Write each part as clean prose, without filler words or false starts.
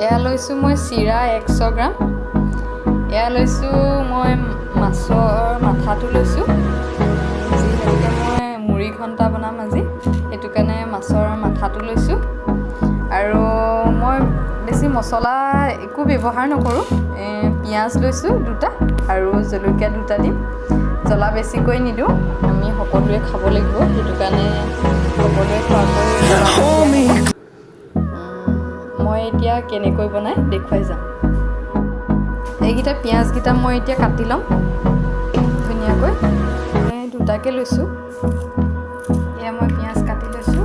এয়া লৈছোঁ মই চিৰা 100 গ্ৰাম। এয়া লৈছোঁ মই মাছৰ মাথাটো লৈছোঁ। যিহেতুকে মই মুড়ি ঘণ্টা বনাম আজি, সেইটো কাৰণে মাছৰ মাথাটো লৈছোঁ। আৰু মই বেছি মছলা একো ব্যৱহাৰ নকৰোঁ। পিঁয়াজ লৈছোঁ দুটা আৰু জলকীয়া দুটা দিম। জ্বলা বেছিকৈ নিদিওঁ। আমি সকলোৱে খাব লাগিব, সেইটো কাৰণে সকলোৱে খোৱাকৈ জ্বলাটো Hold দিয়া me হ'ব। মই এতিয়া কেনেকৈ বনাই দেখুৱাই যাম। এইকেইটা পিঁয়াজকেইটা মই এতিয়া কাটি ল'ম ধুনীয়াকৈ। মই দুটাকে লৈছোঁ। এয়া মই পিঁয়াজ কাটি লৈছোঁ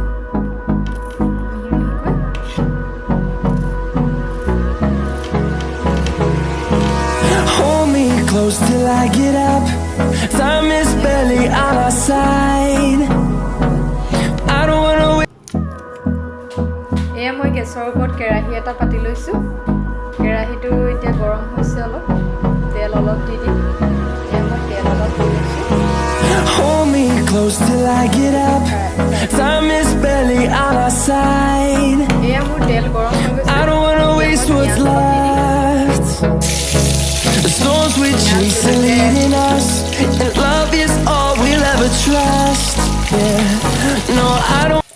মিহি মিহিকৈ। Hold me close till I get up. Time is barely on our side. I don't wanna wait. এয়া মই গেছৰ ওপৰত কেৰাহী এটা পাতি লৈছোঁ। কেৰাহীটো এতিয়া গৰম হৈছে অলপ। তেল অলপ দি দিম। এয়া মই তেল অলপ দি লৈছোঁ। Hold me close till I get up. Time is barely on our side. এয়া মোৰ তেল গৰম হৈ গৈছে। I don't wanna এতিয়া মই waste what's পিঁয়াজ অলপ দি দিম। left. The storms we chase are leading us, and love is all we'll ever trust. Yeah, no, I don't.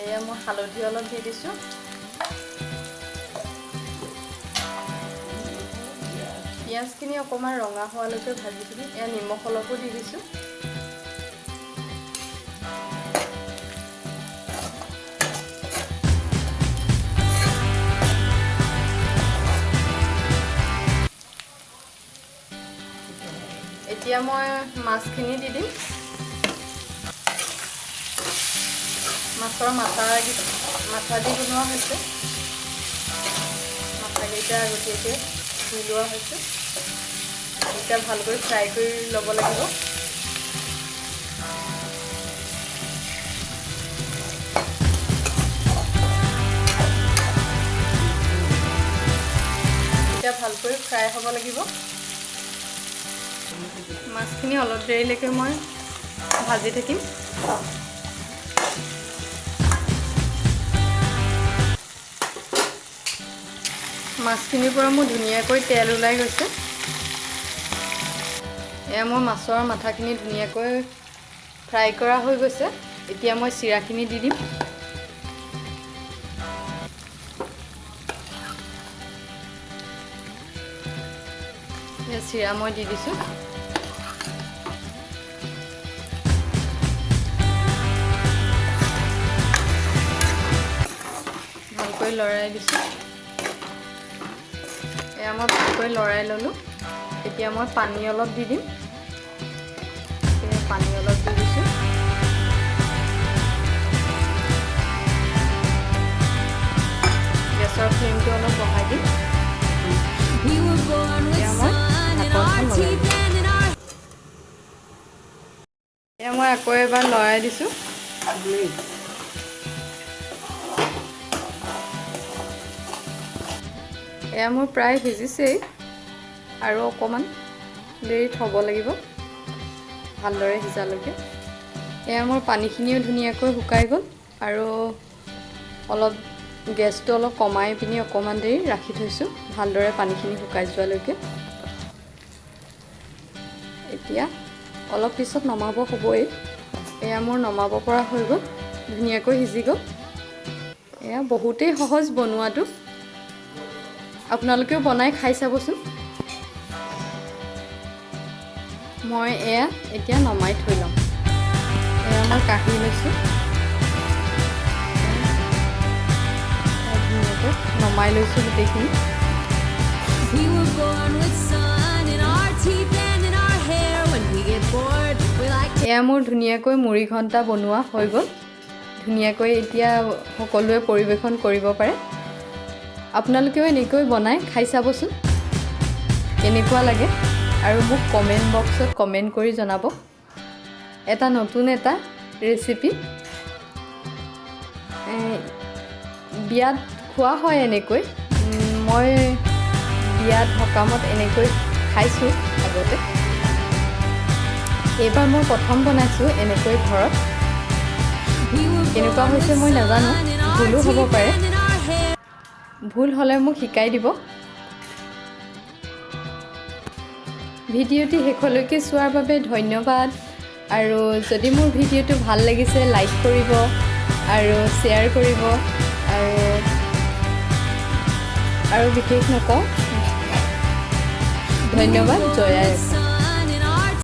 এয়া মই হালধি অলপ দি দিছোঁ। পিঁয়াজখিনি অকণমান ৰঙা হোৱালৈকে ভাজি দিম। এয়া নিমখ অলপো দি দিছোঁ। এতিয়া মই মাছখিনি দি দিম। মাছৰ মাথা মাথা দি বনোৱা হৈছে। মাথাকেইটা আগতীয়াকৈ ধুই লোৱা হৈছে। এতিয়া ভালকৈ ফ্ৰাই কৰি ল'ব লাগিব। এতিয়া ভালকৈ ফ্ৰাই হ'ব লাগিব। মাছখিনি অলপ দেৰিলৈকে মই ভাজি থাকিম। মাছখিনিৰ পৰা মোৰ ধুনীয়াকৈ তেল ওলাই গৈছে। এয়া মোৰ মাছৰ মাথাখিনি ধুনীয়াকৈ ফ্ৰাই কৰা হৈ গৈছে। এতিয়া মই চিৰাখিনি দি দিম। এয়া চিৰা মই দি দিছোঁ। ভালকৈ লৰাই দিছোঁ। এয়া মই ভালকৈ লৰাই ল'লোঁ। এতিয়া মই পানী অলপ দি দিম। এয়া পানী অলপ দি দিছোঁ। গেছৰ ফ্লেমটো অলপ বঢ়াই দিম। এতিয়া মই ঢাকনখন লগাই দিম। এয়া মই আকৌ এবাৰ লৰাই দিছোঁ। এয়া মোৰ প্ৰায় সিজিছেই। আৰু অকণমান দেৰি থ'ব লাগিব ভালদৰে সিজালৈকে। এয়া মোৰ পানীখিনিও ধুনীয়াকৈ শুকাই গ'ল আৰু অলপ গেছটো অলপ কমাই পিনি অকণমান দেৰি ৰাখি থৈছোঁ ভালদৰে পানীখিনি শুকাই যোৱালৈকে। এতিয়া অলপ পিছত নমাব হ'বই। এয়া মোৰ নমাব পৰা হৈ গ'ল। ধুনীয়াকৈ সিজি গ'ল। এয়া বহুতেই সহজ বনোৱাটো। আপোনালোকেও বনাই খাই চাবচোন। মই এয়া এতিয়া নমাই থৈ ল'ম। এয়া মই কাঢ়ি লৈছোঁ। ধুনীয়াকৈ নমাই লৈছোঁ গোটেইখিনি। We were born with sun in our teeth and in our hair. When we get bored, we like to এয়া মোৰ ধুনীয়াকৈ মুড়ি ঘণ্টা বনোৱা হৈ গ'ল। ধুনীয়াকৈ এতিয়া সকলোৱে পৰিৱেশন কৰিব পাৰে। আপোনালোকেও এনেকৈ বনাই খাই চাবচোন কেনেকুৱা লাগে আৰু মোক কমেণ্ট বক্সত কমেণ্ট কৰি জনাব। এটা নতুন এটা ৰেচিপি। বিয়াত খোৱা হয় এনেকৈ। মই বিয়াত সকামত এনেকৈ খাইছোঁ আগতে। এইবাৰ মই প্ৰথম বনাইছোঁ এনেকৈ ঘৰত। We were কেনেকুৱা born হৈছে with মই নাজানো, sun in our ভুলো হ'ব teeth পাৰে। and in our hair. ভুল হ'লে মোক শিকাই দিব। ভিডিঅ'টি শেষলৈকে চোৱাৰ বাবে ধন্যবাদ। আৰু যদি মোৰ ভিডিঅ'টো ভাল লাগিছে, লাইক কৰিব আৰু শ্বেয়াৰ কৰিব। আৰু বিশেষ নকওঁ। ধন্যবাদ। জয় আই।